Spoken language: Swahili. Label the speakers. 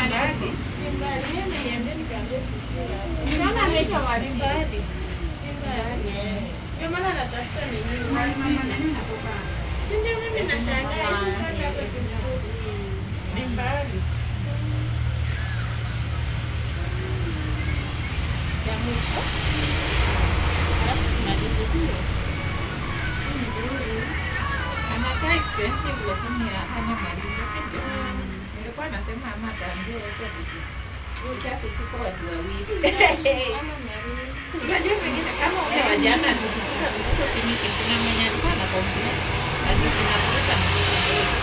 Speaker 1: Mbali.
Speaker 2: Ni mbali. Mimi niambia nikaambia sijui hapo.
Speaker 3: Ninaona anaitwa
Speaker 1: Ni
Speaker 3: Wasili.
Speaker 1: mbali.
Speaker 2: Ni mbali. Ndio maana natafuta nini Wasili. Si ndio mimi nashangaa si mpaka hata Kimkuu.
Speaker 1: Ni mbali.
Speaker 2: Ya mwisho. Alafu tumalize, si ndio? Nzuri.
Speaker 1: Anakaa expensive lakini hana maringo, si ndio? Nilikuwa nasema ama ataambia yote visi. Uchafu siko watu wawili.
Speaker 2: Ama maringo.
Speaker 1: Unajua pengine kama ule wa jana tukisuka mtoto chini, kuna mwenye alikuwa ana complain ati tunavuta mtoto mdogo.